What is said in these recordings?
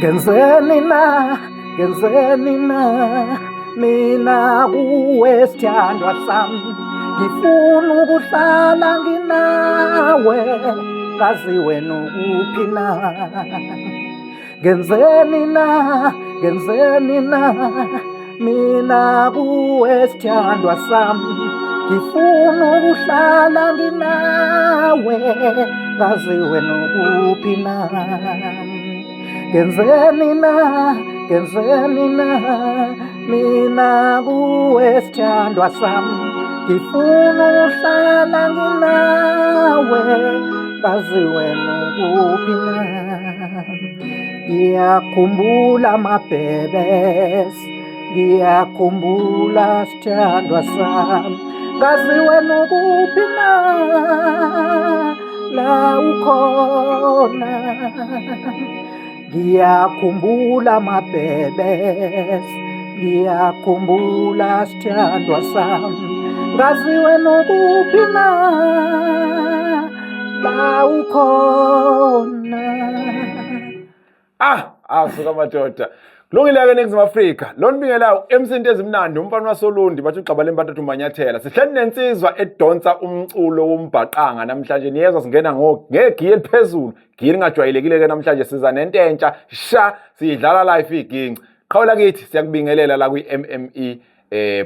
Ngenzeni na, ngenzeni na mina kuwe sithandwa sami, ngifuna ukuhlala nginawe, kazi wena ukuphi na? Ngenzeni na, ngenzeni na mina kuwe sithandwa sami, ngifuna ukuhlala nginawe, kazi wena ukuphi na? Ngenzeni na, ngenzeni na mina kuwe sithandwa sami, ngifuna ukuhlala nginawe, kazi wena ukuphi na? Ngiyakhumbula amabhebes, ngiyakhumbula sithandwa sami, kazi wena ukuphi na, la ukhona. Ngiyakhumbula amabhebes, ngiyakhumbula sithandwa sami, ngazi wena ukuphi na, la ukhona. Ah, suka madoda. Kulungile-ke eNingizimu Afrika. Lo nibingelayo MC Ntezimnandi, umfana wasoLundi, bathi ugxaba lembathathu manyathela. Sihleli nensizwa edonsa umculo wombhaqanga namhlanje. Niyezwa singena ngegiya eliphezulu. Giya elingajwayelekile-ke namhlanje, siza nento entsha sha, siyidlala live iginci. Qhawula kithi, siyakubingelela la kwi-MME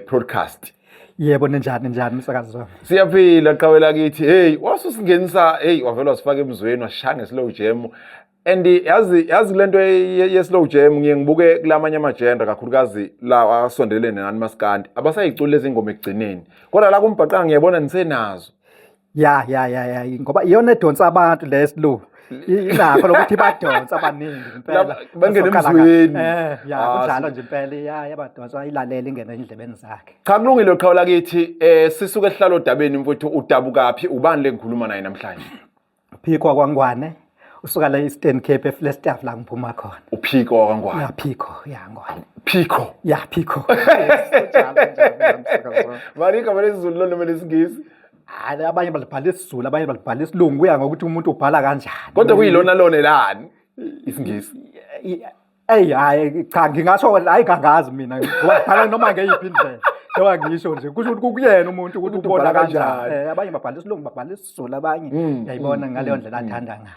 podcast. Yebo, ninjani, ninjani msakazi wami? Siyaphila qhawela kithi. Hey, wasusingenisa, hey, wavela wasifaka emzweni, washaya nge-slow jam. And yazi lento ye-slow jam ngiye ngibuke kulamanye ama-genre, kakhulukazi la asondelene nani maskandi, abasayiculi lezi ngoma ekugcineni, kodwa la kumbhaqanga ngiyabona nisenazo. Ya ya ya ya, ngoba iyona edonsa abantu le slow. Inakho lokuthi ibadonsa abaningi impela. Bangene emzweni. Ya, kunjalo nje impela, ya yabadonsa, ilalela ingene endlebeni zakhe. Cha, kulungile qhawula kithi. Sisuke sihlala odabeni mfowethu, udabukaphi, ubani le ngikhuluma naye namhlanje? Phiko kwaNgwane, usuka la Eastern Cape eFlagstaff la ngiphuma khona. Uphiko wakwaNgwane? Ya, Phiko, ya Ngwane. Phiko. Ya, Phiko. Yes, kunjalo, njalo, msakazi wami. Mali igama lesiZulu noma lesiNgisi? Hayi, abanye balibhala isiZulu, abanye balibhala isilungu, kuya ngokuthi umuntu ubhala kanjani. Kodwa kuyilona lona lani isiNgisi? Eyi, hayi cha, ngingasho hayi kangazi mina, ngibhala noma ngeyiphi indlela. Njengoba ngisho nje, kusho ukuthi kukuyena umuntu ukuthi Ukuthi ubona ubhala kanjani. kanjani. Abanye babhala isilungu, babhala isiZulu, abanye uyayibona ngaleyo ndlela athanda ngayo.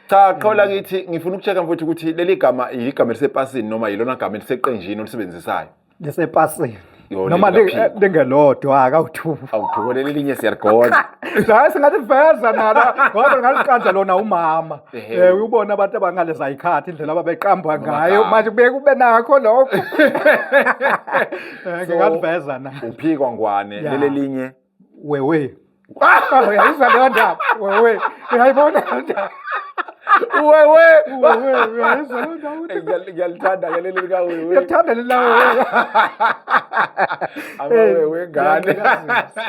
Cha, qhawula kithi, ngifuna ukuchecka mfowethu ukuthi leli gama igama elisepasini noma yilona gama eliseqenjini olisebenzisayo? Lisepasini. Yo, Noma leli kaPhiko. lingelodwa akawuthuba. Awuthuko, leli linye siyaligodla. Hayi, singathi veza nala ngoba ngaliqanja lona umama. Ehhe. Ubona abantu abangaleza ikhathi indlela ababeqamba ngayo Amagama. manje kube kube nakho lokho. So, Ngingaliveza na. Uphikwa Ngwane, Ya. leli linye. Wewe. Uyayizwa leyo ndaba? Wewe. Uyayibona leyo ndaba? Wewe. Wewe, uyayizwa leyo ndaba? Ngiyalithanda ke leli lika wewe. Ngiyakuthanda leli la wewe. Amawewe ngane. Ngiyakuzwa.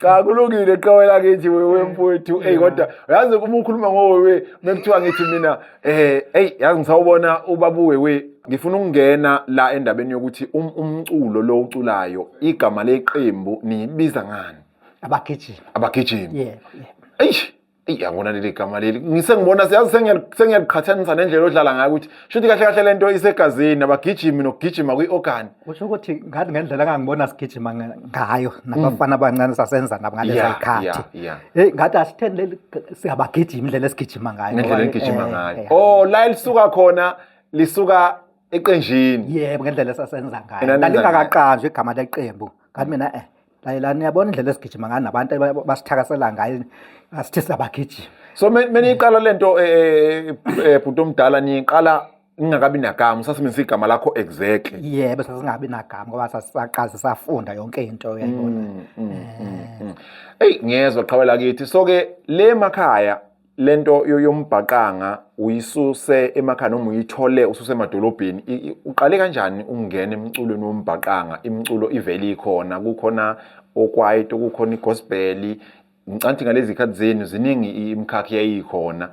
Cha, kulungile qhawela kithi, wewe mfowethu. Ey, kodwa yazi uma ukhuluma ngowewe mekuthiwa ngithi mina hey, yazi ngisawubona ubaba uwewe, ngifuna ukungena la endabeni yokuthi umculo lo uculayo, igama leqembu niyibiza ngani? Abagijimi. Abagijimi. Yebo, yebo. Eish, eyi, yabona leli gama leli, ngisengibona siyazi sengiyaliqhathanisa nendlela odlala ngayo ukuthi shuthi kahle kahle lento isegazini, abagijimi nokugijima kwi-organ. Kusho ukuthi ngathi ngendlela engangibona sigijima ngayo nabafana abancane sasenza nabo ngaleza zikhathi. Hey, ngathi asitheni leli siyabagijima indlela esigijima ngayo. Ngendlela Ngoba, enigijima ngayo. Oh, la elisuka khona lisuka eqenjini. Yebo, ngendlela esasenza ngayo. Enanenza ngayo. Lalingakaqanjwa igama leqembu. Ngathi mina lalelani, niyabona indlela esigijima ngayo nabantu basithakasela ngayo, asithi siyabagijima. So meniyiqala lento, bhuti omdala, niyiqala ningakabi nagama, usasebenzisa igama lakho exactly? Yebo, sasingabi nagama ngoba sasaqala sisafunda yonke into, uyayibona. Eyi, ngiyezwa qhawela kithi. So ke le emakhaya lento yombhaqanga uyisuse emakhaya noma uyithole ususe emadolobheni, uqale kanjani ukungena emculweni wombhaqanga? Imiculo ivele ikhona, kukhona okwaito, kukhona igospel, ngicanthi ngalezi khathi zenu ziningi imikhakha eyayikhona,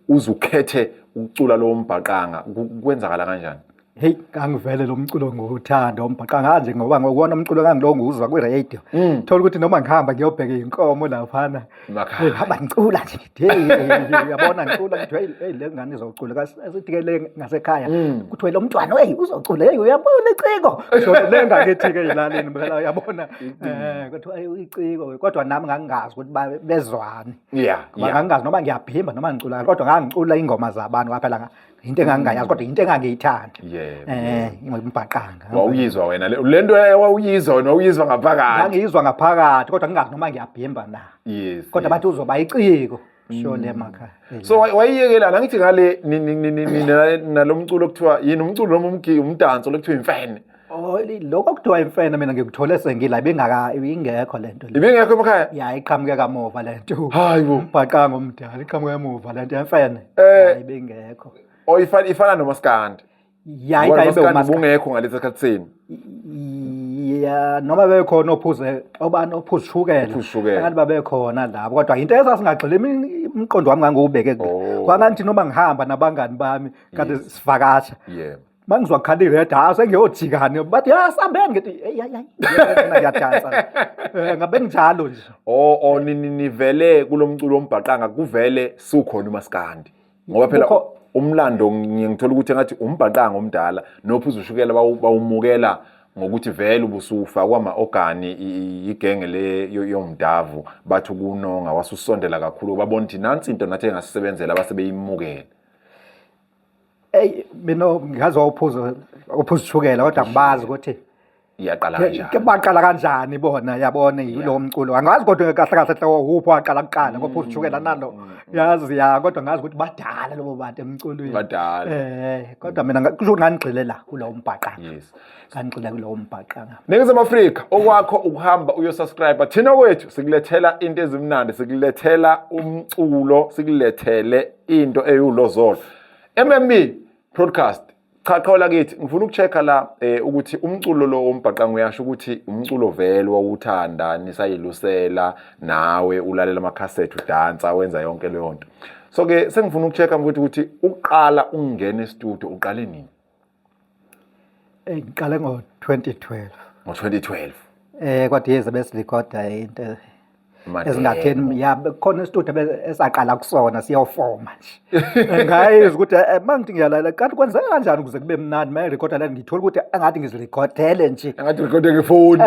uze ukhethe ukucula lowo mbhaqanga, kwenzakala kanjani? Hey, ngangivele lo mculo ngiwuthanda umbhaqanga nje ngoba ngokuwona umculo ngangilo ngiwuzwa kwi-radio. Thola ukuthi noma ngihamba ngiyobheka iy'nkomo laphana. Emakhaya. Hey, hamba ngicula nje ngithi hey, hey, hey, uyabona ngicula ngithi hey, hey le ngane izocula sithi ke le ngasekhaya kuthiwe lo mntwana hey uzocula hey uyabona iciko. Kusho le ngakithi ke ezilalini phela uyabona. Kuthiwa hey iciko kodwa nami ngangingazi ukuthi bezwani. Ngoba ngangingazi noma ngiyabhimba noma ngicula kodwa ngangicula ingoma zabantu phela into engangingayazi kodwa into engangiyithanda. Umbhaqanga. Wawuyizwa wena le nto wawuyizwa wena wawuyizwa ngaphakathi. Ngangiyizwa ngaphakathi kodwa ngingazi noma ngiyabhimba na. Kodwa bathi uzoba iciko. Sho le makhaya. So wayiyekelana angithi ngale nalomculo okuthiwa yini umculo noma umdanso lokuthiwa imfene. Oh lokho okuthiwa imfene mina ngikuthole sengila ibingaka ingekho lento le. Ibingekho emakhaya? Ya iqhamuke kamuva lento. Hayibo. Umbhaqanga omdala iqhamuke emuva lento yemfene. Ibingekho. Oh ifana nomaskandi. Ya ita ibe umaskandi. Bungekho ngalesi sikhathi senu. Ya noma bekhona ophuze obani ophuza ushukela. Ngathi babekhona labo kodwa into esasingagxili umqondo wami ngangiwubeke kulo. Kwangathi noma ngihamba nabangani bami kade sivakasha. Yebo. Mangizwa kukhala ired ha sengiyojikani bathi ya sambeni ngithi hey hey hey ngiyadansa. Ngabe nginjalo nje. Oh nivele kulomculo wombhaqanga kuvele sukhona umaskandi. Ngoba phela umlando ngiye ngithola ukuthi engathi umbhaqanga omdala nophuza ushukela bawumukela ngokuthi vele ubusufakwa ama-ogani igenge le yomdavu bathi ukunonga wasusondela kakhulu babona ukuthi nansi into nathi engasisebenzela base beyimukela. Ey mina ngazi wawuphuza uphuza ushukela kodwa ngibazi ukuthi iyaqala kanjani. Ke baqala kanjani bona yabona yilo mculo. Angazi kodwa kahle kahle hle wuphi waqala kuqala ngoba uphuza ushukela nalo. Yazi ya kodwa ngazi ukuthi badala lobo bantu emculweni. Badala. Kodwa mina kusho ukuthi ngangigxile la kulowo mbhaqanga. Yes. Ngangigxile kulowo mbhaqanga. Ningizimu Afrika okwakho ukuhamba uyosubscribe thina kwethu sikulethela into ezimnandi sikulethela umculo sikulethele into eyulozolo. MME podcast cha qhawe kithi ngifuna ukuchecka la ukuthi umculo lo wombhaqanga uyasho ukuthi umculo vele wawuthanda nisayilusela nawe ulalela amakhasethi udansa wenza yonke leyo nto. So ke sengifuna ukuchecka mfowethu ukuthi uqala ungena e-studio uqale nini? Ngiqale ngo-2012. Ngo-2012. Kodwa yize besirekhoda into ezingatheni ya khona isitudio esaqala kusona siyofoma nje. Ngayizwa ukuthi mangithi ngiyalala kanti kwenzeka kanjani ukuze kube mnandi maye rekhoda la ngithola ukuthi engathi ngizirekhodele nje. Engathi urekhode ngefoni.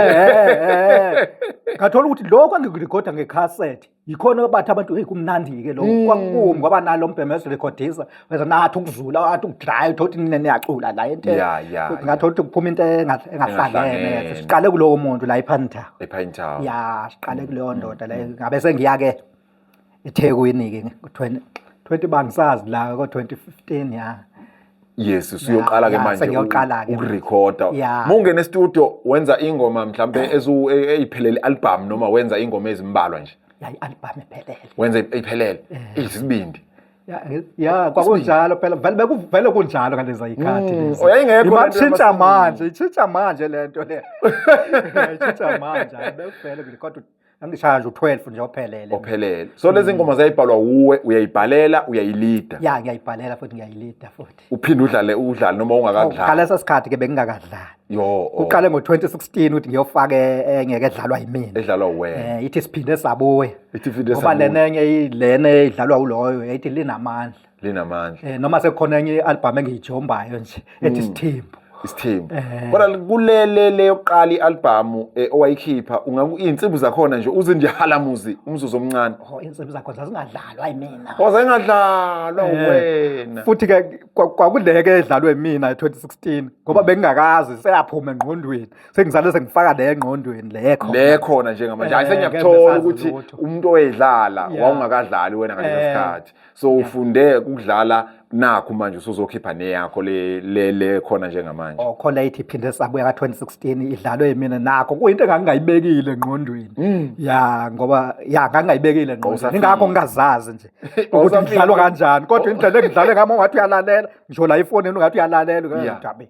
Ngathola ukuthi lokho engikurekhoda ngekhasethi yikhona bathi abantu hey kumnandi-ke lo kwakumi ngoba nalo mbhemu esirekhodisa weza nathi ukuzula athi ukudrive uthola ukuthi nina niyacula la into ngathola ukuthi kuphuma into engahlangene siqale kulowo muntu la ePine ePine Town ya siqale kuleyo ndoda la ngabe sengiya-ke eThekwini-ke ngo-20 bangisazi la ko-2015 ya. Yes, usuyoqala ke manje sengiyoqala ke ukurekhoda. Mungena e-studio wenza ingoma mhlambe eyiphelele album noma wenza ingoma ezimbalwa nje? Ya i-album ephelele. Wenza iphelele. Isibindi. Ya kwakunjalo phela vele bekuvele kunjalo ngaleza ikhathi lezi. Oyayingekho lento manje, itshintsha manje lento le. Itshintsha manje, bekuvele kurekhoda Angishaya nje u-12 nje ophelele. Ophelele. So lezi ngoma zayibhalwa wuwe, uyayibhalela, uyayilida. Ya ngiyayibhalela futhi ngiyayilida futhi. Uphinde udlale udlale noma ungakadlali. Ngaleso sikhathi ke bengingakadlali. Yo. Kuqale ngo-2016 ukuthi ngiyofaka engeke edlalwa yimina. Edlalwa wena. Ithi siphinde sabuya. Ithi siphinde sabuya. Ngoba lena enye lena edlalwa uloyo yayithi linamandla. Linamandla. Noma sekukhona enye i-album engiyijombayo nje ethi Sithembu. Isithembu. Kodwa kulele leyoqala i-album owayikhipha iy'nsimbi zakhona nje uze nje halamuzi umzuzu omncane. Oh insimbi zakhona zazingadlalwa yimina. Oh zazingadlalwa wena. Futhi ke kwakuleke edlalwe yimina e-2016 ngoba bengingakazi seyaphuma engqondweni. Sengizale sengifaka le engqondweni le khona. Le khona njengamanje. Hayi sengiyakuthola ukuthi umuntu oyedlala wawungakadlali wena ngaleso sikhathi. So ufunde ukudlala nakho manje usuzokhipha neyakho le le le khona njengamanje. Oh khona ithi iphinde sabuya ka 2016 idlalwe yimina nakho kuyinto engangingayibekile engqondweni. Ya ngoba ya ngangingayibekile engqondweni. Ingakho ngingazazi nje ukuthi idlalwa kanjani kodwa indlela engidlale ngami ungathi uyalalela ngisho la ifonini ungathi uyalalela ujabe.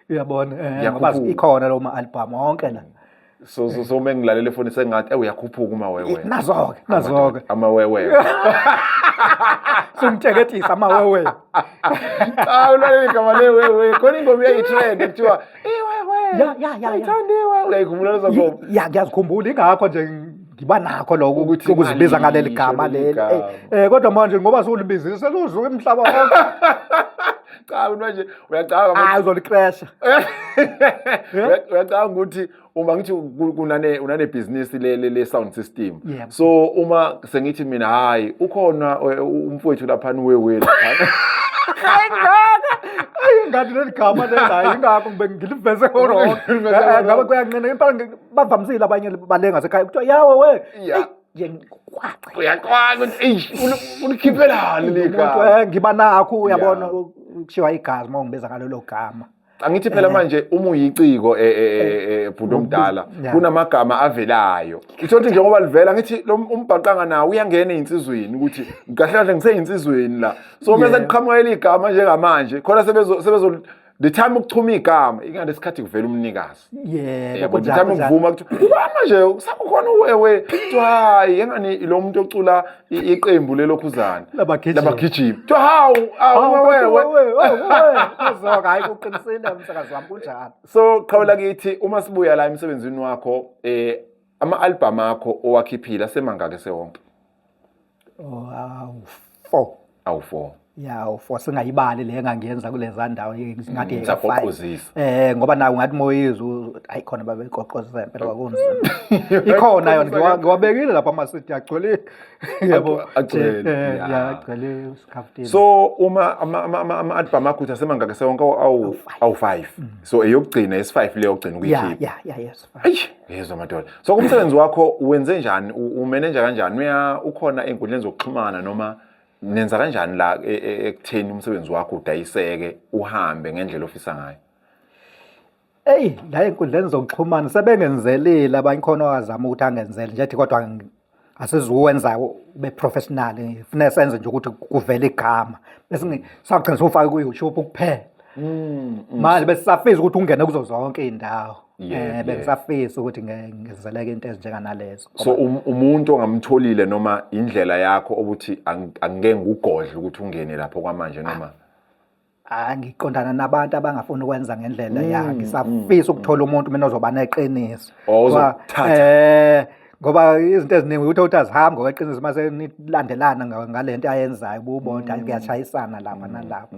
Uyabona ngoba ikhona lo ma album wonke la. So uma ngilalela efoni sengathi uyakhuphuka umawewe. Nazo-ke, nazo-ke. Amawewe. Sungithekethisa amawewe. Cha ulaleli igama lewewe. Khona ingoma iyayi-trend kuthiwa iwewe. Ya, ya, ya, ya. Ayithanda iwewe. Uyayikhumbula lezo ngoma? Ya, ngiyazikhumbula ingakho nje ngiba nakho lokho Ukuthi ukuzibiza ngaleli ngalisho gama leli leli. gama. Kodwa manje ngoba sewulibizile seluzuka umhlaba wonke. Cha manje uyacabanga Hayi uzolikresha. Uyacabanga ukuthi uma ngithi kunane unanebhizinisi le sound system. Yebo. So uma sengithi mina hayi ukhona umfowethu laphana uwewe laphana. Ayingaka. Ayingani leli gama leli hayi ingakho ngibe ngiliveze ngorong. Ngiliveze ngo-wrong. Ngabe kuyanqina impela bavamisile abanye bale ngasekhaya kuthiwa yawe we. Ya. Eyi, nje ngikwace. Uyacabanga ukuthi eish ulikhiphelani Umuntu ligama. ngiba nakho uyabona Ya. ukushiwa igazi uma ungibiza ngalelo gama. Angithi phela manje uma uyiciko bhuti omdala Yeah. kunamagama avelayo. Uthola ukuthi njengoba livela ngithi lo umbhaqanga nawo uyangena ezinsizweni ukuthi kahle kahle ngiseyinsizweni la. So uma Yeah. sekuqhamuka igama njengamanje khona sebezo the time ukuchuma igama ingalesikhathi kuvela umnikazi. Yebo Yabo the kunjalo. time kunjalo. ukuvuma kuthi uba manje usakukhona uwewe kuthiwa hayi engani lo muntu ocula iqembu lelokhuzana Labagijimi. labagijimi kuthiwa hawu awu wewe. Wewe, hayi kuqinisile umsakazi wami kunjalo. So qhawula kithi uma sibuya la emsebenzini wakho ama-album akho owakhiphile asemangaki sewonke? Oh, awu 4. Awu 4. Ya, awu 4 singayibali le engangiyenza kuleza ndawo ngathi yeka 5. Ngisapoqozisa. Ngoba nawe ngathi moyizwa hayi khona babeyiqoqozisa impela kwakunzima. Ikhona yona ngiwabekile lapha ama CD agcwele. Yabo. Agcwele, ya. Ya, agcwele isikhaftini. So uma ama-album akho uthi asemangaki sewonke awu 5. So eyokugcina esi-5 leyo yokugcina Ya, ukuyikhipha. ya, ya, yes. 5. Ayi, yezwa madoda. So kumsebenzi wakho wenze njani? Umeneja kanjani? Uya ukhona ey'nkundleni zokuxhumana noma nenza kanjani la ekutheni umsebenzi wakho udayiseke uhambe ngendlela ofisa ngayo? Eyi, la ey'nkundleni zokuxhumana sebengenzelile abanye khona owazama ukuthi angenzele nje ethi kodwa asizuwenza ube professional, kufuneka senze nje ukuthi kuvele igama. Bese sagcina siwufake ku-YouTube kuphela. Manje bese safisa ukuthi ungene kuzo zonke iy'ndawo. Bengisafisa ukuthi ngenzeleke into ezinjenganalezo. So umuntu ongamtholile noma indlela yakho ukuthi angeke ngikugodle ukuthi ungene lapho kwamanje noma? Ngiqondana nabantu abangafuni ukwenza ngendlela ya. Ngisafisa ukuthola umuntu mina ozoba neqiniso. Oh, ozokuthatha. Ngoba izinto eziningi ukuthi azihambi ngokweqiniso mase nilandelana ngalento ayenzayo ububona ukuthi kuyashayisana lapha nalapha.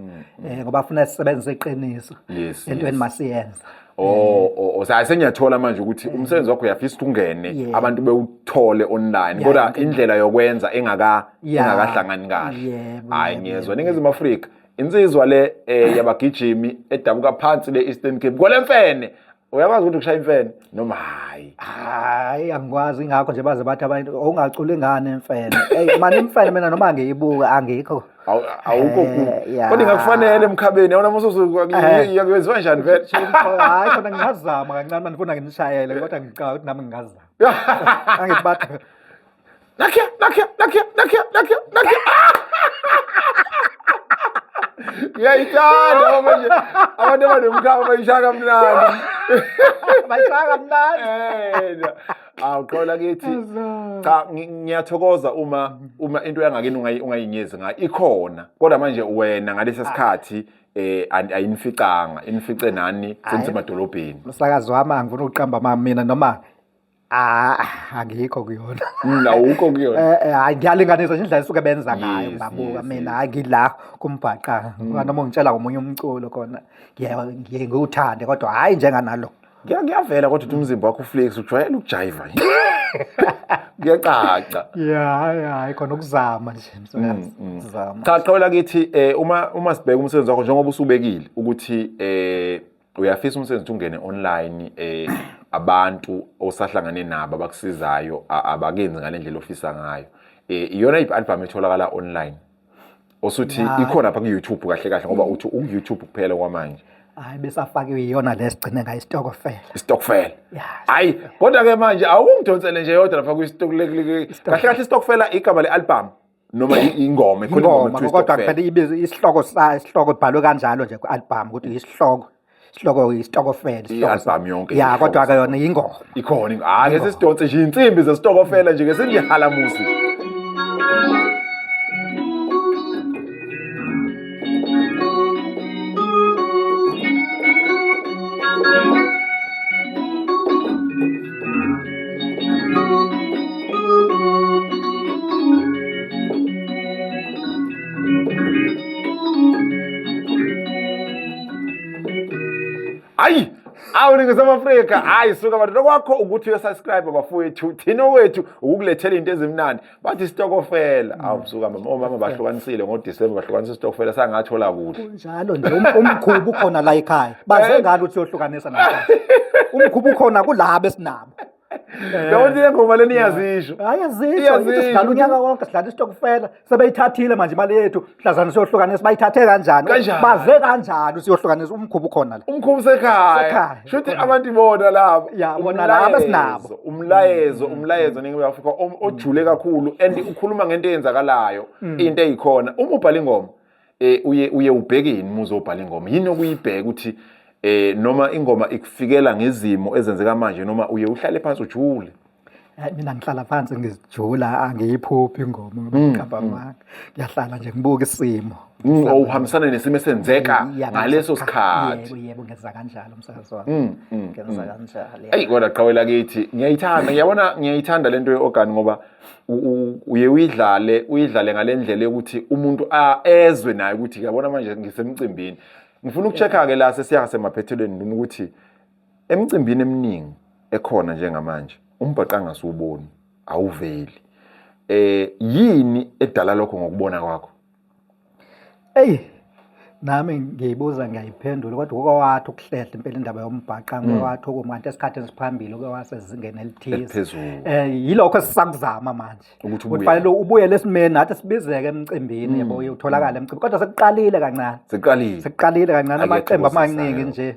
Ngoba funa sisebenzise iqiniso entweni masiyenza. Oh, sengiyathola manje ukuthi umsebenzi wakho uyafisa ukuthi ungene abantu bewuthole online kodwa indlela yokwenza engakahlangani kahle. Hayi ngiyezwa. Ningizimu Afrika insizwa le yabagijimi edabuka phansi le Eastern Cape kwale mfene. Uyakwazi ukuthi ukushaya imfene noma hayi? Hayi angikwazi, ingakho nje baze bathi abantu ungaculi ingane imfene. Hey manje imfene mina noma ngiyibuka angikho. Awukho ku. Kodwa ingakufanele emkhabeni yabona mususu yakwenziwa njani vele? Hayi khona ngingazama kancane manje ngifuna nginishayele kodwa ngicabanga ukuthi nami ngingazama. Angithi bathi Nakhe nakhe nakhe nakhe nakhe nakhe. Ngiyayithanda manje abantu abanomkhaba bayishaya kamnandi. Bayishaya kamnandi. Awuqola kithi. Cha ngiyathokoza uma into yangakini ungayinyezi ngayo ikhona. Kodwa manje wena ngalesi sikhathi ayinificanga, inifice nani senisemadolobheni. Umsakazi wami angifuni ukuqamba mama mina noma angikho kuyona. Awukho kuyona. Hayi ngiyalinganisa nje indlela esuke benza ngayo ngibabuka mina hayi ngila kumbhaqa. Noma ungitshela ngomunye umculo khona ngiye ngiwuthande kodwa hayi njenganalo. Kuyavela kodwa ukuthi umzimba wakho uflex ujwayele ukujiva. Kuyacaca. Yeah, hayi khona ukuzama nje msakazi. Ukuzama. Cha qhawela kithi uma sibheka umsebenzi wakho njengoba usubekile ukuthi uyafisa umsebenzi ungene online abantu osahlangane nabo abakusizayo abakenzi ngalendlela ofisa ngayo. Iyona i-album etholakala online. Osuthi ikhona lapha ku-YouTube kahle kahle ngoba uthi uku-YouTube kuphela kwamanje. Hayi besafakiwe iyona lesigcine ngayo isitokofela. Isitokofela. Hayi kodwa ke manje awungidonsele nje yodwa lapha kwi-stock kahle kahle isitokofela igama le-album noma ingoma ikhona ingoma kodwa kuphela ibizo isihloko sa isihloko ibhalwe kanjalo nje ku-album ukuthi isihloko isihloko isitokofela i-album yonke. Ya kodwa ke yona ingoma. Ikhona. Hayi ke sisidonse nje insimbi zesitokofela nje ke sindihalamusi. Hayi, awu Ningizimu Afrika, hayi suka bantu okwakho ukuthi uyosubscribe bafowethu, thina okwethu ukukulethela into ezimnandi. Bathi isitokofela. Awu suka mama, omama bahlukanisile ngoDecember bahlukanisa isitokofela sangathola kuhle. Kunjalo nje umkhuba ukhona la ekhaya. Baze ngalo ukuthi uyohlukanisa namhlanje. Umkhuba ukhona kulaba esinabo. Yabona le ngoma leni iyazisho. Hayi azisho, ithi sidlala unyaka wonke sidlala isitokufela. Sebeyithathile manje imali yethu, mhlazana siyohlukanisa bayithathe kanjani? Kanjani? Baze kanjani siyohlukanisa umkhuba ukhona la. Umkhuba usekhaya. Usekhaya. Shuthi abantu ibona laba. Ya, bona laba esinabo. Umlayezo, umlayezo Ningizimu Afrika ojule kakhulu and ukhuluma ngento eyenzakalayo, into eyikhona. Uma ubhala ingoma, uye ubheke yini uma uzobhala ingoma? Yini okuyibheka ukuthi noma ingoma ikufikela ngezimo ezenzeka manje noma uye uhlale phansi ujule? Hayi, mina ngihlala phansi ngizijula, angiyiphuphi ingoma ngoba ngiqamba amanga. Ngiyahlala nje ngibuka isimo. Uhambisana nesimo esenzeka Ya, ngaleso sikhathi. Yebo, yebo, ngenza kanjalo umsakazi wami. Ngenza kanjalo. Eyi kodwa qhawe lakithi ngiyayithanda, ngiyabona ngiyayithanda lento ye-organ ngoba uye uyidlale ngale ndlela yokuthi umuntu ezwe naye ukuthi ngiyabona manje ngisemcimbini. Ngifuna ukucheck-a ke la sesiya ngasemaphethelweni nduna ukuthi emcimbini eminingi ekhona njengamanje umbhaqanga asuwuboni, awuveli. Yini edala lokho ngokubona kwakho? Eyi, nami ngiyibuza ngiyayiphendula kodwa kuke wathi ukuhlehla impela indaba yombhaqanga, kuke wathi ukuma kanti esikhathini esiphambili uke wasezingeni elithize. Eliphezulu. Yilokho esisakuzama manje. Ukuthi Ukuthi ubuye. fanele ubuyele esimeni nathi sibizeke emcimbini, yebo, utholakale emcimbini. Kodwa sekuqalile kancane. Sekuqalile. Sekuqalile kancane amaqembu Akuyathokozisa amaningi lokho. nje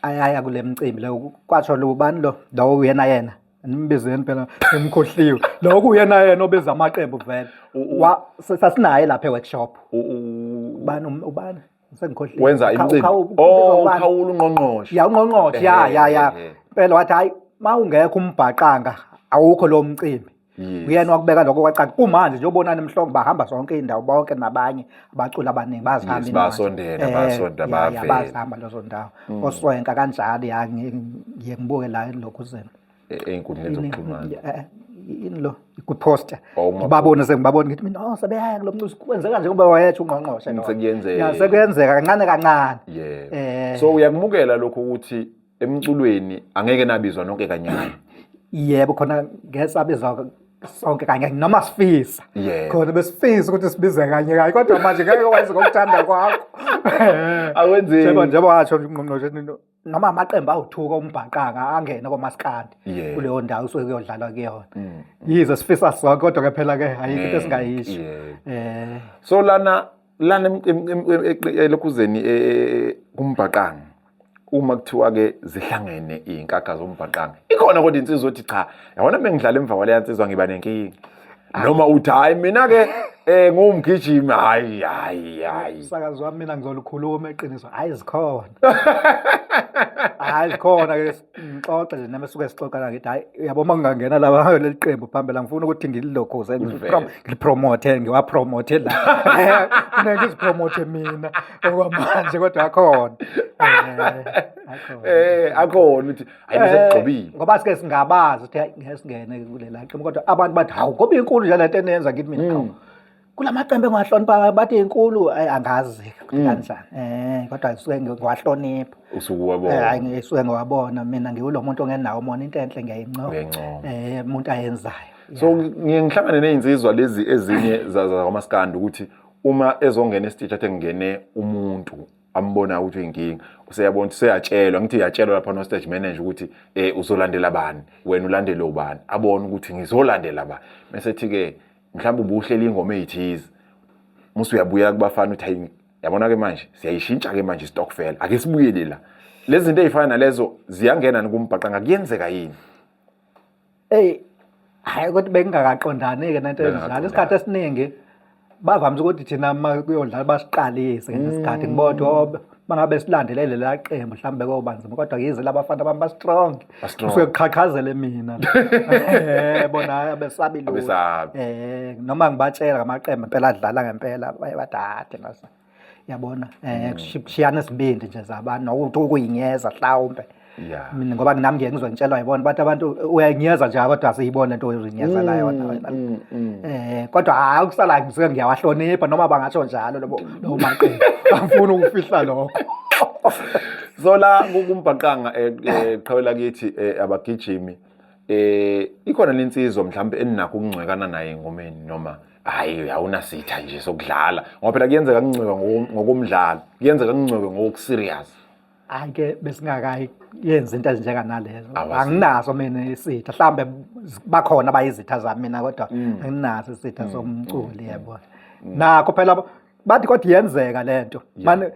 ayaya kule mcimbi lo. Kwatsho lo ubani lo? Lo uyena yena. Nimbizeni phela emkhohliwe. Lo kuyena yena obiza amaqembu vele. Sasinaye lapha e-workshop. Ubani ubani? Sengikhohliwe. Wenza imicimbi. Oh, ukhawula ungqongqoshe. Ya, ungqongqoshe. Ya, ya, ya. Impela wathi hayi mawungekho umbhaqanga awukho lo mcimbi. Uyena wakubeka lokho kwacaca. Kumanje nje ubonani Mhlongo bahamba zonke indawo bonke nabanye abaculi abaningi bazihamba Yes, indawo. bayasondela, bayasondela, Ya, ya, bayavela. bazihamba lezo ndawo. Oswenka kanjalo ya, ngiye ngibuke la lokhu zena. Ey'nkundleni zokuxhumana. Yini lo? Kwi-poster. Oh, uma Ngibabone sengibabona ngithi mina oh sebeyaya kulo mculo kwenzeka njengoba wayetsho ungqongqoshe lo. Sekuyenzeka. Ya, sekuyenzeka kancane kancane. Yebo. So uyakumukela lokho ukuthi emculweni angeke nabizwa nonke kanyana. Yebo, khona ngeke sabizwa sonke kanye noma sifisa. Yebo. Khona besifisa ukuthi sibize kanye kanye kodwa manje ngeke wenze ngokuthanda kwakho. Akwenzeki. Njengoba njengoba washo nje ungqongqoshe noma amaqembu awuthuka umbhaqanga angene komaskandi Yebo. kuleyo ndawo usuke kuyodlalwa kuyona. Yize sifisa sonke kodwa ke phela ke ayikho into esingayisho. Yebo. So lana elokhuzeni kumbhaqanga uma kuthiwa ke zihlangene izinkakha zombhaqanga ikhona kodwa insizwa othi cha yabona bengidlala emva kwaleya nsizwa ngiba nenkinga noma uthi hayi mina ke ngumgijimi hayi hayi hayi Umsakazi wami mina ngizolukhuluma iqiniso hayi zikhona hayi zikhona ke ngixoxe nje nami suke sixoxa la ngithi hayi uyabo uma ngingangena laba leli qembu phambili angifuni ukuthi ngililokhuze ngilipromote ngiwapromote la kufanele ngizipromote mina okwamanje kodwa akhona. Akhona. Akhona ukuthi hayi bese kugqobile. Ngoba sike singabazi ukuthi hayi ngeke singene kulela qembu kodwa abantu bathi hawu ngoba inkulu nje lento eniyenza ngithi mina hawu. Kulamaqembu engiwahlonipha bathi inkulu hayi angazi ukuthi kanjani. Kodwa ngisuke ngiwahlonipha. Usuke uwabona. Hayi ngisuke ngiwabona mina ngiwulo muntu ongenawo umona into enhle ngiyayincoma. Uyayincoma. Umuntu ayenzayo. So ngiye ngihlangane nezinsizwa lezi ezinye zakwaMaskandi ukuthi uma ezongena esiteji athi ngene umuntu ambona ukuthi uyinkinga useyabona ukuthi useyatshelwa ngithi uyatshelwa lapha no stage manager ukuthi uzolandela bani wena ulandele ubani abone ukuthi ngizolandela ba bese ethi ke mhlawumbe ubuhlela ingoma ezithize musu uyabuyela kubafana uthi hayi yabona ke manje siyayishintsha ke manje stokvel ake sibuyele la lezi zinto ezifana nalezo ziyangena kumbhaqanga kuyenzeka yini? Ey hayi kodwa bekungakaqondani ke nento enjalo isikhathi esiningi bavamise ukuthi thina uma kuyodlala basiqalise ngesikhathi ngibodwa mangabe silandelele la qembu mhlawumbe koba nzima kodwa yize labafana bami ba strong usuke kuqhaqhazele mina bona hayi abesabi lutho Abesabi. Noma ngibatshela ngamaqembu impela adlala ngempela baye badade ngase yabona kushiyana isibindi nje zabantu nokuthi ukuyinyeza mhlawumbe Mina ngoba nami ngiye ngizongitshelwa yibona bathi abantu uyayinyeza nje kodwa asiyibone lento oyinyezela yona wena. Kodwa hayi ukusala ngisuke ngiyawahlonipha noma bangasho njalo lobo lowo maqembu. Angifuni ukufihla lokho. So la kumbhaqanga qhawe lakithi abagijimi ikhona lensizwa mhlawumbe eninakho ukungcwekana naye engomeni noma hayi awunasitha nje sokudlala, ngoba phela kuyenzeka kungcweka ngokomdlalo, kuyenzeka kungcweke ngokuserious. Hayi ke, besingakayenzi into ezinjenganalezo. Anginaso mina isitha, mhlambe bakhona abayizitha zami mina, kodwa anginaso isitha somculi, yebo. Nakho phela bathi kodwa iyenzeka lento mane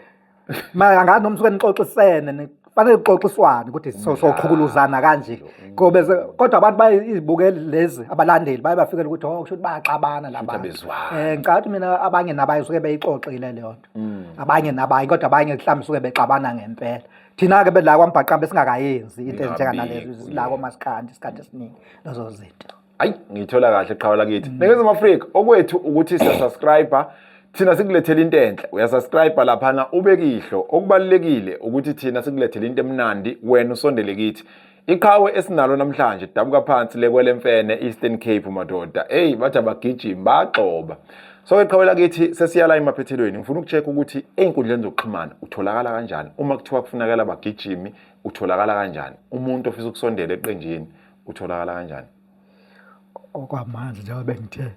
ma angazi noma suke nixoxisene, fanele kuxoxiswane ukuthi sochukuluzana kanje kobe kodwa abantu bayizibukeli lezi, abalandeli baye bafikele ukuthi oh, kusho ukuthi bayaxabana laba. Abezwani. Ngicabanga ukuthi mina abanye nabaye suke beyixoxile leyo nto, abanye nabanye, kodwa abanye mhlawumbe suke bexabana ngempela. Thina-ke bela kwambhaqamba besingakayenzi into ezinjenganalezo, la komasikandi isikhathi esiningi lezo zinto. Ayi, ngiyithola kahle qhawe lakithi. Ningizimu Afrika, okwethu ukuthi siyasubscribe, thina sikulethela into enhle. Uyasubscribe laphana ubekihlo. Okubalulekile ukuthi thina sikulethela into emnandi, wena usondele kithi. Iqhawe esinalo namhlanje dabuka phansi lekwele mfene Eastern Cape madoda. Hey, bathi abagijimi baxoba. So ke qhawe lakithi, sesiyala emaphethelweni. Ngifuna ukucheck ukuthi ey'nkundleni zokuxhumana utholakala kanjani. Uma kuthiwa kufunakala abagijimi utholakala kanjani? Umuntu ofisa ukusondela eqenjini utholakala kanjani? Okwamanje, njengoba bengithe,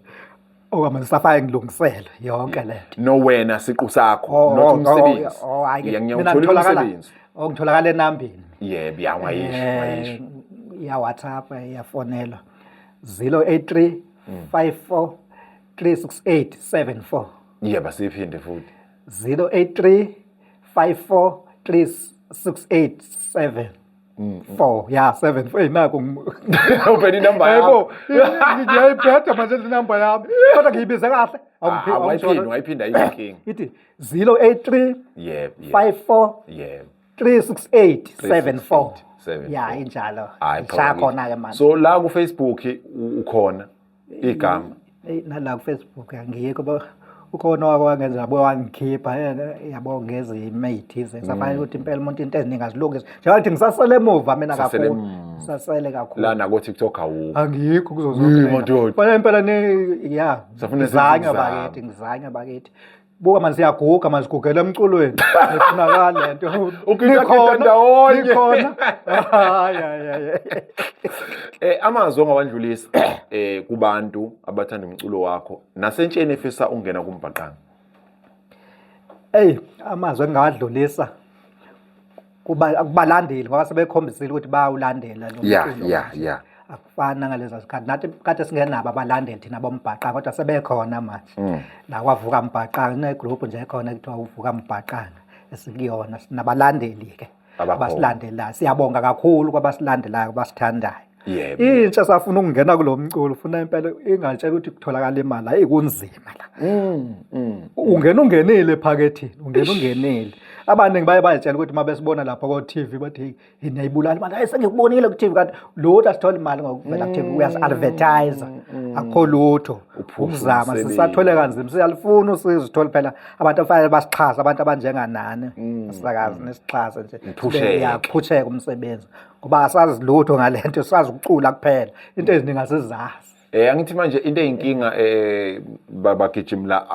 okwamanje safake ngilungisele yonke lento. No, wena siqu sakho, Oh, not oh, umsebenzi. Oh, hhayi-ke, Yeah, mina ngiyawuthola ngitholakala umsebenzi. Oh, ngitholakala enambini. Yebo, ya ungayisho, ungayisho. Iya WhatsApp, iyafonelwa 083 54 368 74. Yebo, siphinde futhi. 083 54 368 7 4, ya, 7 4. Hey, naku. Uphela inamba yakho. Yebo, ngiyayiphetha manje le namba yami, kodwa ngiyibize kahle. Ah, wayiphinda, wayiphinda, ayinkinga. Ithi 083 Yebo. 54 368 74. 74. Ya, injalo. Hayi, Ngishaya qhawe. khona-ke manje. So la ku Facebook ukhona igama? Eyi, nala ku-Facebook angiyikho ukhona owake wangenza yabo, wangikhipha yabo ngezimo ey'thize. Ngisafanele ukuthi impela umuntu into eziningi azilungise, njengoba ngithi ngisasele emuva mina Sasele kakhulu. emuva. Ngisasele kakhulu. La nako TikTok awukho? Angikho kuzo Yee, zonke. madoda. Fanele impela ni ya Safuna ngizanywa sizame. bakithi, ngizanywa bakithi. Buka manje, siyaguga manje, sigugela emculweni, ayifunakali lento. Ugida Nikhona, ndawonye. nikhona. Hayi, hayi, hayi. Amazwi ongawandlulisa kubantu abathanda umculo wakho nasentsheni efisa ungena kumbhaqanga. Ey, amazwi engingawadlulisa kuba kubalandeli, ngoba sebekhombisile ukuthi bayawulandela lo mculo manje. Akufani ngaleza zikhathi nathi kade singenabo abalandeli thina bombhaqanga, kodwa sebekhona manje. La kwavuka mbhaqanga kunegroup nje ekhona ekuthiwa uvuka mbhaqanga esikuyona, sinabalandeli-ke Abakhona. abasilandelayo. Siyabonga kakhulu kwabasilandelayo, abasithandayo. Intsha safuna ukungena kulo mculo, ufuna impela ingatshela ukuthi kutholakala imali, hayi, kunzima la. Ungena ungenile ephakethini, ungena ungenile. Abaningi baye bayitshela ukuthi uma besibona lapha ko-TV bathi, "Hey, niyayibulala imali, hayi, sengikubonile ku-TV," kanti lutho, asithole imali ngokuvela ku-TV, uyasi-advertise, akukho lutho. Uphusha Ukuzama umsebenzi. sisathole kanzima, siyalifuna usizo, sithole phela abantu abafanele basixhase, abantu abanjenganani asakazi nisixhase nje. Niphusheke. Yaphusheka umsebenzi, ngoba asazi lutho ngale nto, sazi ukucula kuphela, into eziningi asizazi. Angithi manje into eyinkinga bagijimla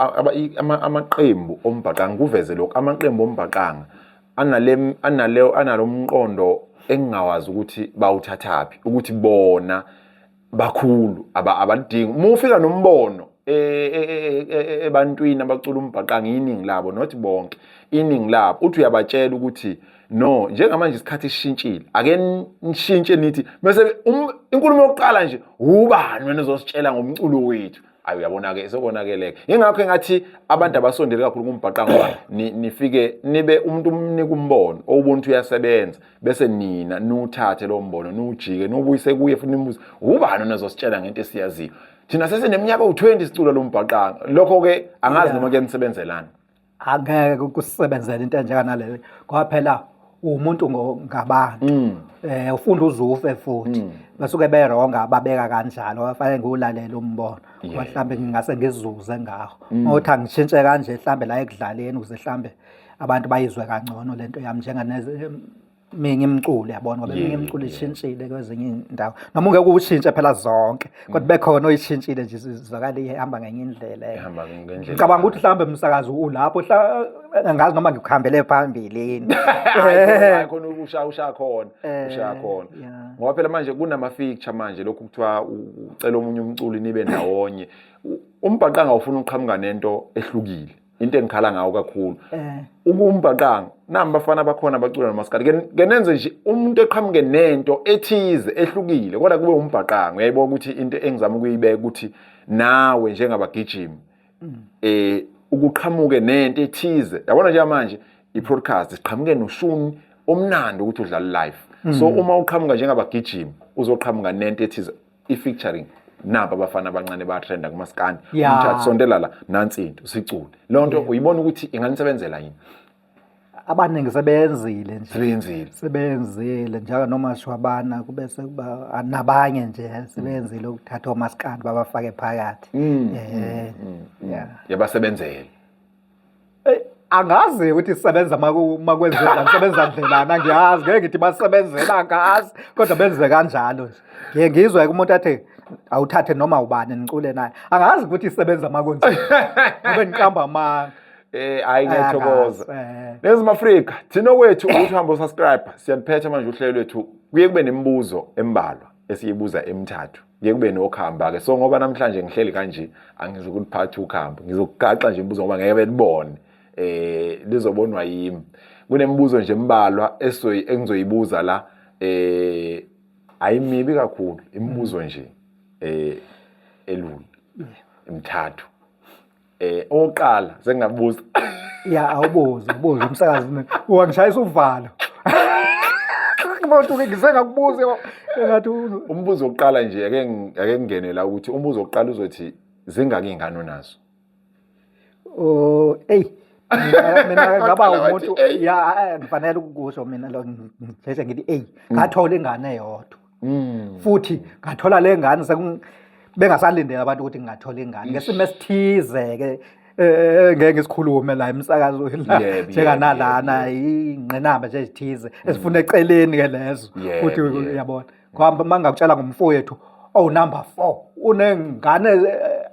amaqembu ombhaqanga, kuveze lokho, amaqembu ombhaqanga anale anale analomqondo engingawazi ukuthi bawuthathaphi, ukuthi bona bakhulu abalidingi. Uma ufika nombono ebantwini abacula umbhaqanga, iningi labo, not bonke, iningi labo, uthi uyabatshela ukuthi no, njengamanje isikhathi sishintshile, ake nishintshe nithi, bese inkulumo yokuqala nje, "Ubani wena ozositshela ngomculo wethu?" Ayi, uyabona-ke, sekonakeleke. Ingakho engathi abantu abasondele kakhulu kumbhaqanga, ngoba nifike nibe umuntu umnika umbono owubona ukuthi uyasebenza, bese nina niwuthathe lowo mbono, niwujike, niwubuyise kuye futhi, nimbuze, "Ubani onozositshela ngento esiyaziyo thina sesineminyaka ewu-20 sicula lo mbhaqanga?" Lokho-ke angazi noma kuyanisebenzelana. Angeke kusebenzele into enjenganaleyo, ngoba phela umuntu ngabantu, ufunda uzufe futhi basuke beronga ababeka kanjalo. Bafanele ngiwulalele umbono, ngoba mhlambe ngingase ngizuze ngawo ngokuthi angishintshe kanje mhlambe la ekudlaleni, ukuze mhlambe abantu bayizwe kangcono lento yami, njenganeze Minye imiculo yabona ngoba eminye imiculo ishintshile kwezinye iy'ndawo noma ungeke uwushintshe phela zonke kodwa bekhona oyishintshile nje izwakala ihamba ngenye indlela. Ihamba ngendlela. Ngicabanga ukuthi mhlawumbe umsakazo ulapho angazi noma ngikuhambele phambili yini. Hayi khona usha usha khona usha khona ngoba phela manje kunama-feature manje lokhu kuthiwa ucela omunye umculi nibe ndawonye. Umbhaqanga ufuna uqhamuka nento ehlukile, into engikhala ngawo kakhulu ukumbhaqanga nami bafana bakhona abacula nomaskandi, ke nenze nje umuntu eqhamuke nento ethize ehlukile kodwa kube umbhaqanga. Uyayibona ukuthi into engizama ukuyibeka ukuthi nawe njengabagijimi ukuqhamuke nento ethize, yabona nje manje i-podcast siqhamuke noshuni omnandi ukuthi udlala live, so uma uqhamuka njengabagijimi uzoqhamuka nento ethize, i-featuring naba abafana abancane bayatrenda kumaskandi, umthatha sondela la nansi into sicule leyo nto, uyibona ukuthi inganisebenzela yini? Abaningi sebeyenzile nje. Sebeyenzile. Sebeyenzile njalo noma shwabana kube sekuba nabanye nje sebeyenzile ukuthatha omaskandi babafake phakathi. Yeah. Yabasebenzela. Angazi ukuthi isebenza makwenziwe njani, sebenza ndlelana, angiyazi, ngeke ngithi basebenzela, angazi, kodwa benze kanjalo nje. Ngiye ngizwe umuntu athi awuthathe noma ubani nicule naye, angazi ukuthi isebenza makwenziwe, ngobe ngiqamba amanga. Hayi ngiyathokoza. Ningizimu Afrika, thina okwethu ukuthi uhambe usubscribe, siyaliphetha manje uhlelo lwethu. Kuye kube nemibuzo embalwa esiyibuza emithathu. Kuye kube nokhamba ke. So ngoba namhlanje ngihleli kanje angizukuliphatha ukhamba. Ngizokugaxa nje imibuzo ngoba ngeke belibone. Lizobonwa yimi. Kunemibuzo nje embalwa engizoyibuza la, ayimibi kakhulu, imibuzo nje elula. Emithathu. Okokuqala sengingabuza. Ya, awubuze, ubuze umsakazi wangishayisa uvalo. Kubantu ke ngisengakubuza engathi umbuzo wokuqala nje ake ngingene la ukuthi umbuzo wokuqala uzothi zingaki ingane onazo? Oh, ey mina ngaba umuntu ya ngifanele ukukusho mina lo ngisheshe ngithi ey ngathola ingane eyodwa. Futhi ngathola le ngane bengasalindele abantu ukuthi ngingathola ingane ngesimo esithize ke, ngeke ngisikhulume la emsakazweni la, njenganalana ingqinamba nje ezithize ezifuna eceleni ke lezo, futhi uyabona ngoba uma ngingakutshela ngomfowethu owu-number 4 unengane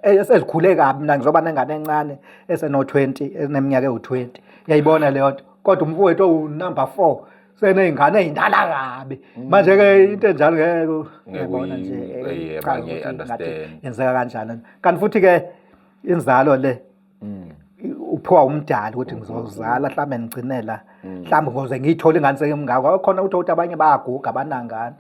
esezikhule kabi, mina ngizoba nengane encane eseno-20, eneminyaka ewu-20, uyayibona leyo nto, kodwa umfowethu owu-number 4 seney'ngane ey'ndala kabi. Manje-ke into enjalo ngeke uyabona nje, chaza ukuthi ngathi yenzeka kanjani. Kanti futhi-ke inzalo le uphiwa umdali ukuthi ngizozala mhlawumbe ngigcine la, mhlawumbe ngoze ngiyithole ingane sengimngako. Khona uthole ukuthi abanye bayaguga abanangane,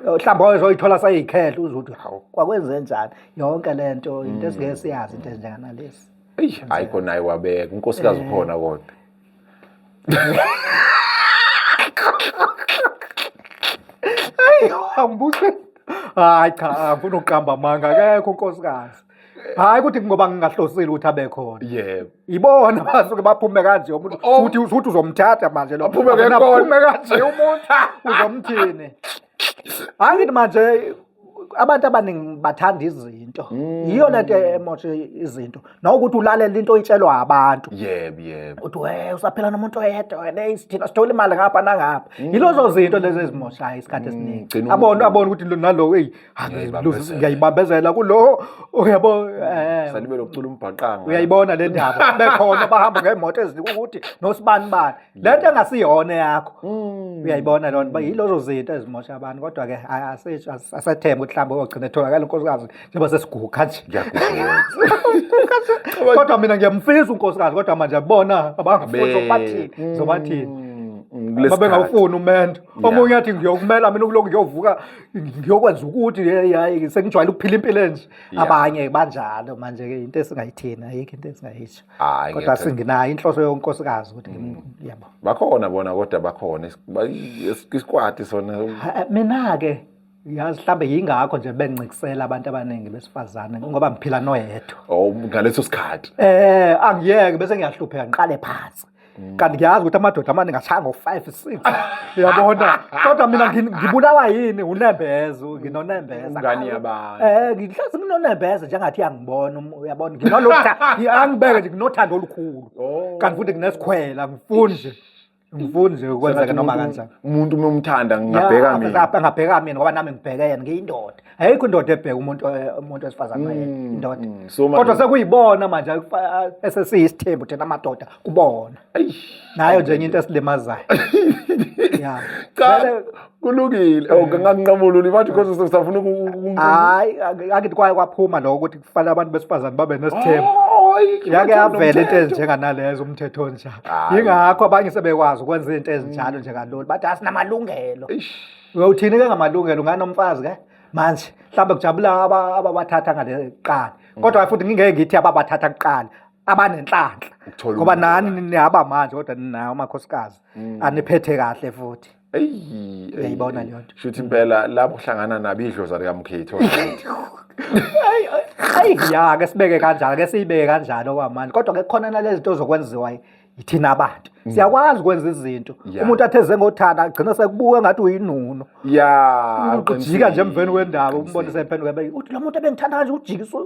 mhlawumbe ozoyithola seyikhehla uze uthi hawu kwakwenze njani yonke le nto, into esingeke siyazi into ezinjenganalezi. Eyi, hayi khona naye wabeka unkosikazi ukhona kodwa. Hayi, angibuze. Hayi cha, angifuni ukuqamba amanga, akekho unkosikazi. Hayi ukuthi ngoba ngingahlosile ukuthi abe khona. Ibona basuke baphume kanje umuntu, futhi uzomthatha manje lo. Aphume ngenkolo. Aphume kanje umuntu uzomthini? Hayi ngithi manje abantu abaningi bathanda izinto. Yiyo lento emosha izinto. Nokuthi ulalela into oyitshelwa abantu. Yebo, yebo. Uthi we usaphila nomuntu oyedwa wena, hey, thina sithola imali ngapha nangapha. Yilezo zinto lezi ezimoshayo isikhathi esiningi. Gcina Abone abone ukuthi nalo hey, Ngiyayibambezela. ngiyayibambezela kulo, uyabo, Salibele ukucula umbhaqanga. Uyayibona le ndaba, bekhona bahamba ngemoto ezikukuthi nosibani bani, le nto engasiyona yakho. Uyayibona lona, yilezo zinto ezimosha abantu, kodwa ke asisho asethemba ukuthi mhlawumbe uyogcina etholakala unkosikazi njengoba sesiguga nje. Ngiyaguga. Kodwa mina ngiyamfisa unkosikazi, kodwa manje bona abangafuni zobathini, zobathini. Babengawufuni umendo. Omunye athi ngiyokumela mina kulokhu ngiyovuka ngiyokwenza ukuthi hey, hayi sengijwayele ukuphila impilo enje. Abanye banjalo manje ke into esingayithina ayikho into esingayisho. Hayi, Kodwa ngiyethemba. singinayo inhloso yonkosikazi ukuthi yabo. Bakhona bona kodwa bakhona isikwati sona. Mina ke yazi mhlambe yingakho nje bengincikisela abantu abaningi besifazane ngoba ngiphila noyedwa. Oh, ngaleso sikhathi. Angiyeke bese ngiyahlupheka ngiqale phansi. Kanti ngiyazi ukuthi amadoda amaningi ashaya ngo-5 6. Uyabona? Kodwa mina ngibulawa yini unembeza, nginonembeza. Ingane yabantu. Ngihlezi nginonembeza njengathi iyangibona, uyabona? Nginolotha, angibeke nje nginothando olukhulu. Kanti futhi nginesikhwela, ngifuni nje. Ngifuni nje ukwenzeka Sengathi noma umuntu- kanjani. Umuntu uma umthanda ngingabheka mina. Ngapha ngabheka mina ngoba nami ngibheke yena ngiyindoda. Ayikho indoda ebheka umuntu umuntu wesifazane indoda. So manje- Kodwa sekuyibona manje esesiyisithembu thina amadoda kubona. Eish. Nayo nje enye into esilimazayo. Ya. Cha Vele- kulungile. Oh nganginqamula bathi because usafuna Hayi akithi kwaye kwaphuma lokho ukuthi kufanele abantu besifazane babe nesithembu. Oh, ayi, Yake yavela into nomthetho. ezinjenganalezo umthetho onjalo. Hayi. Yingakho abanye sebekwazi ukwenza izinto ezinjalo nje kalula. Bathi asinamalungelo. Eish. Uyothini ke ngamalungelo nganomfazi ke? Manje mhlawumbe kujabula ababathatha ngale kuqala. Kodwa futhi ngingeke ngithi ababathatha kuqala abanenhlanhla. Ukuthola Ngoba umuntu nani right. nihaba manje kodwa ninawo amakhosikazi. Aniphethe kahle futhi. Eyi, eyi, Uyayibona eyi. leyo nto. Shuthi impela lapho uhlangana nabo idlozi likamkhetho. Ayi ayi ya ke sibeke kanjalo ke siyibeke kanjalo kwamanje. Kodwa ke khona nalezi zinto zokwenziwa yithina abantu. Siyakwazi ukwenza izinto. Umuntu athe eze ngothanda agcina sekubuka ngathi uyinunu. Ya, Ujika nje emveni kwendaba umbone sephenduka beke uthi lo muntu ebengithanda kanje ujikisa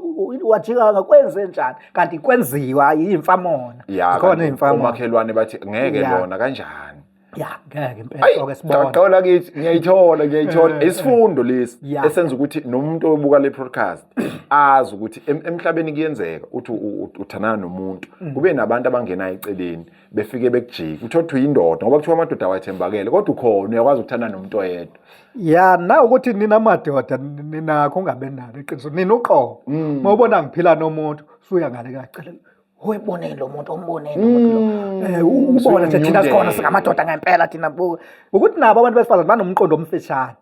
wajika ngakwenze njani kanti kwenziwa yimfamona. Ya, Zikhona kanti iy'mfamona. omakhelwane bathi ngeke lona kanjani. Ya ngeke impela soke sibone. Qala kithi ngiyayithola ngiyayithola isifundo lesi esenza ukuthi nomuntu obuka le podcast azi ukuthi emhlabeni kuyenzeka uthi uthandana nomuntu kube nabantu abangenayo eceleni befike bekujike uthole ukuthi uyindoda ngoba kuthiwa amadoda awathembakele kodwa ukhona uyakwazi ukuthandana nomuntu oyedwa. Ya na ukuthi nina madoda ninakho ungabe nalo iqiniso nina uqobo. Uma ubona ngiphila nomuntu suya ngale kacela Uyiboneni lo muntu umboneni lo muntu lo. Ubone nje thina sikhona singamadoda ngempela thina buka. Ukuthi nabo abantu besifazane banomqondo omfishane.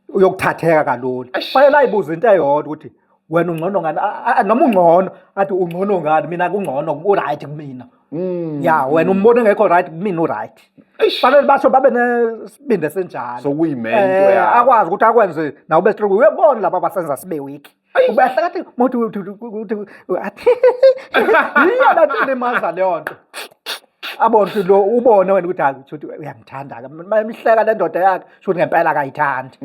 Uyokuthatheka kalula. Fanele ayibuze into eyodwa ukuthi wena ungcono ngani noma ungcono athi ungcono ngani mina kungcono u-right kumina. Ya wena umbone engekho right kumina u-right. Fanele basho babe nesibindi esinjalo. Sokuyimento yakho. Akwazi ukuthi akwenze nawe ube strong. Uyabona laba abasenza sibe weak. Ubehla kathi mothi uthi uthi athi yiyo lento ilimaza leyo nto. Abone ukuthi lo ubone wena ukuthi hayi ukuthi uyangithanda ke mihleka le ndoda yakhe shuthi ngempela akayithandi.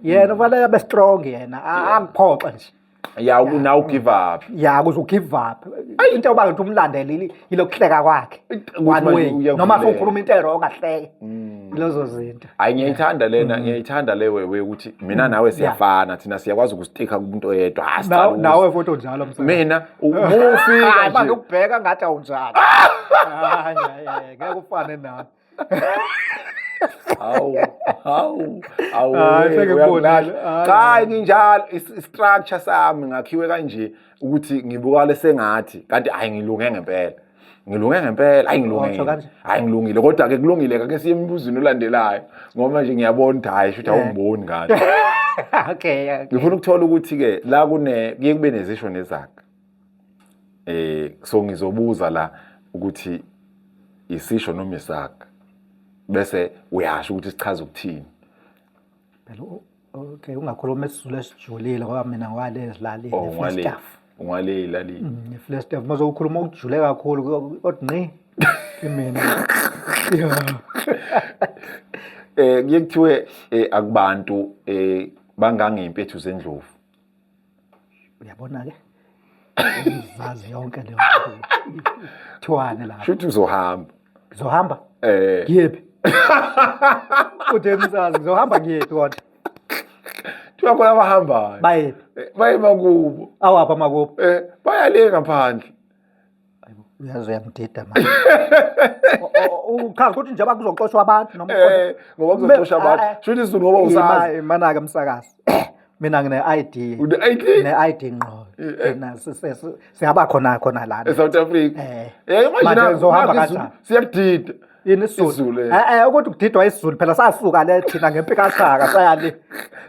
Yena ufanele abe strong yena angiphoxe nje. Ya now give up. Ya kuze ugive up. Into yoba ukuthi umlandele yilokuhleka kwakhe. Ukuthi One way. manje Noma uyavuleka. ukhuluma into ewrong ahleke. Lezo zinto. Hayi ngiyayithanda lena ngiyayithanda le wewe ukuthi mina nawe siyafana thina siyakwazi ukustika kumuntu oyedwa. Hayi, sicala Nawe futhi unjalo msakazi. Mina umufika Hayi nje. bangikubheka ngathi awunjalo. Hayi hayi ngeke ufane nami. Hawu, hawu, hawu. Hayi, sengikubonile. uyangilahla. Hayi. Cha nginjalo i-structure sami ngakhiwe kanje ukuthi ngibukale sengathi kanti hayi ngilunge ngempela. Ngilunge ngempela, hayi Washo ngilungile. kanje? Hayi ngilungile kodwa ke kulungile ake siye embuzweni olandelayo ngoba nje ngiyabona ukuthi hayi shuthi awungiboni kahle. Okay. Ngifuna ukuthola ukuthi ke la kune kuye kube nezisho nezaga. So ngizobuza la ukuthi isisho noma isaga bese uyasho ukuthi sichaza ukuthini. Phela okay ungakhuluma isiZulu esijulile ngoba mina ngwale ezilalini Oh, ngwale. eFlagstaff. Ngwale elalini. eFlagstaff mase ukhuluma okujule kakhulu kodwa ngqi kimina. Yeah. Kuye kuthiwe akubantu bangangeyimpethu zendlovu. Uyabona ke? Ngizazi yonke leyo nto. Thiwane lapho. Shuthi uzohamba. Ngizohamba? Ngiyephi? Uthe msazi ngizohamba ngiyephi kodwa? Kuthiwa khona abahambayo. Bayephi? Baye makubo. Awaphi amakubo? Baya le ngaphandle. Uyazi uyangidida manje. Uchaza ukuthi njengoba kuzoxoshwa abantu noma Ngoba kuzoxoshwa abantu. Shuthi isiZulu ngoba usazi. Imana-ke msakazi. Mina ngine ID. Une ID? Ne ID ngqo. Thina sihamba khona khona lana. ESouth Africa. Imagine Manje ngizohamba nakho isiZulu, kanjani? Siyakudida. Yini isiZulu? isiZulu, Ukuthi kudidwa isiZulu phela sasuka le thina ngempikashaka saya le.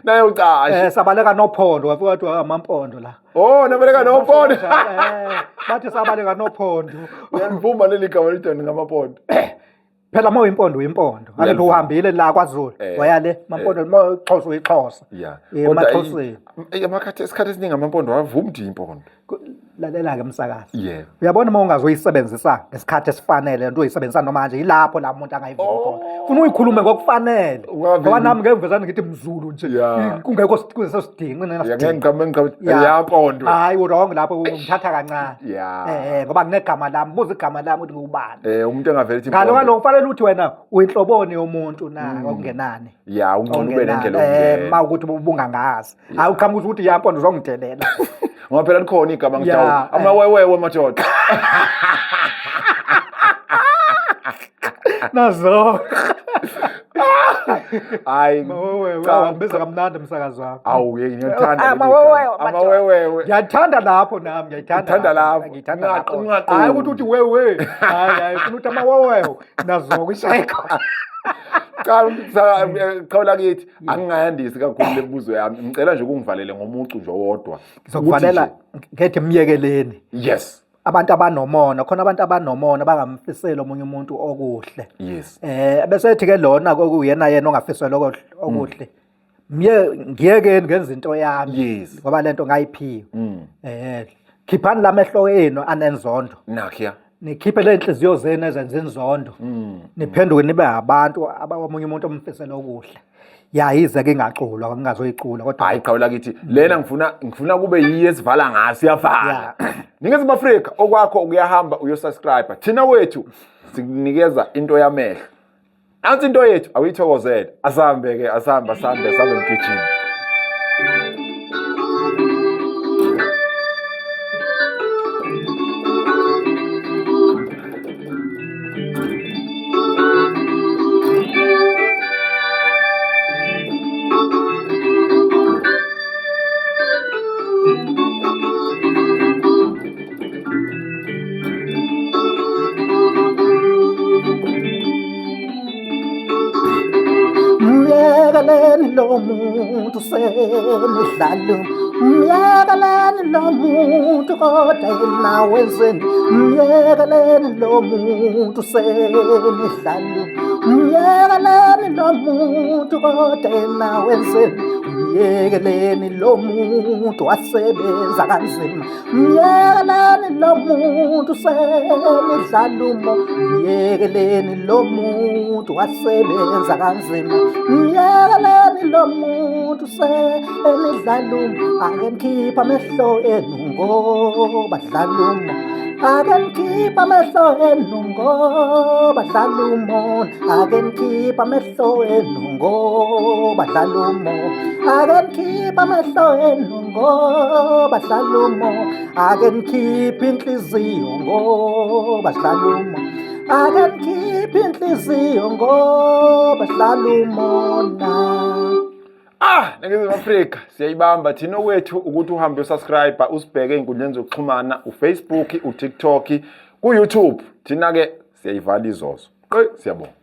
Naye ucashe. Sabaleka nophondo wafika wathi amampondo la. Oh, nabaleka nophondo. Bathi sabaleka nophondo. Uyalivuma leli gama lithi ngamampondo. Phela uma uyimpondo uyimpondo. Ake Uyalivuma. uhambile la kwaZulu. Waya le mampondo uma uXhosa uyiXhosa. Kodwa EmaXhoseni. Amakhathi isikhathi esiningi amampondo awavumi ukuthi impondo. Lalela-ke msakazi. Yebo. Uyabona uma ungazoyisebenzisa ngesikhathi esifanele lento uyisebenzisa noma nje yilapho la muntu angayivumi khona. Funa uyikhulume ngokufanele. Ungaveli. Ngoba nami ngeke ngivezane ngithi mzulu nje. Yeah. Kungekho kuneso sidingo Ya, ngeke ngiqhamuke ngiqhamuke ya mpondo. Hayi wrong lapho ungithatha kancane. Yeah. Ngoba nginegama lami, buza igama lami ukuthi ngubani. Umuntu engavele ethi Ngalo mpondo. kaloku kufanele ukuthi wena uyinhloboni yomuntu na okungenani. Ya ungcono ube nendlela Eh yokungena. ma ukuthi ubungangazi. Hayi uqhamuka ukuthi ya mpondo uzongidelela. Ngoba phela likhona igama ngitawu. Ya, eh. Amawewewe madoda. Nazo. Hayi. Mawewewe cha, wangibiza kamnandi umsakazi wakho. Awu ye ngiyathanda. Ah, leli mawewewe, gama. Amawewewe. Ngiyathanda lapho nami ngiyayithanda. Uthanda lapho. Ngiyithanda lapho. Ungaqondi. Hayi ukuthi uthi wewe. Hayi hayi ufuna ukuthi amawewewe nazo kuyishayeko. Cha qhawula kithi angingayandisi kakhulu le mibuzo yami. Ngicela nje ukungivalele ngomucu nje owodwa. Ngizokuvalela Ukuthi ngethi myekeleni. nje, Yes. Abantu abanomona khona abantu abanomona bangamfiseli omunye umuntu okuhle. Yes. Bese ethi ke lona kokuyena yena ongafiselwa okuhle. Mye ngiyekeni ngenza into yami. Yes. Ngoba lento ngayiphiwe. Khiphani lamehlo enu anenzondo. Nakhiya. Nikhiphe le nhliziyo zenu ezenza inzondo. Niphenduke nibe abantu abawomunye umuntu omfisela okuhle. Ya yize ke ingaculwa ngingazoyicula kodwa Hayi qhawula kithi lena ngifuna kube yiyo esivala ngayo siyavala. Ningizimu Afrika okwakho ukuyahamba uyosubscribe. Thina wethu sikunikeza into yamehlo. Nansi into yethu awuyithokozele. Asambe ke asambe asambe asambe mgijima. Myekeleni lo muntu semidlalo Myekeleni lo muntu kodwa yena wenzeni Myekeleni lo muntu semidlalo Myekeleni lo muntu kodwa yena wenzeni Myekeleni lo muntu wasebenza kanzima Myekeleni lo muntu semidlalumo Myekeleni lo muntu wasebenza kanzima Myekeleni lo muntu semidlalumo Ake nikhiphe amehlo enu ngoba dlalumo Ake nikhiphe amehlo enu ngoba dlalumo Ake nikhiphe amehlo enu ngoba dlalumo Ake nikhiphe amehlo enu ngoba dlalumo Ake nikhiphe inhliziyo ngoba dlalumo Ake nikhiphe inhliziyo ngoba dlalumona. Ah, Ningizimu Afrika siyayibamba thina okwethu ukuthi uhambe usubscribe usibheke ey'nkundleni zokuxhumana uFacebook, uTikTok, ku-YouTube. Thina ke siyayivala izozo. Qe siyabonga.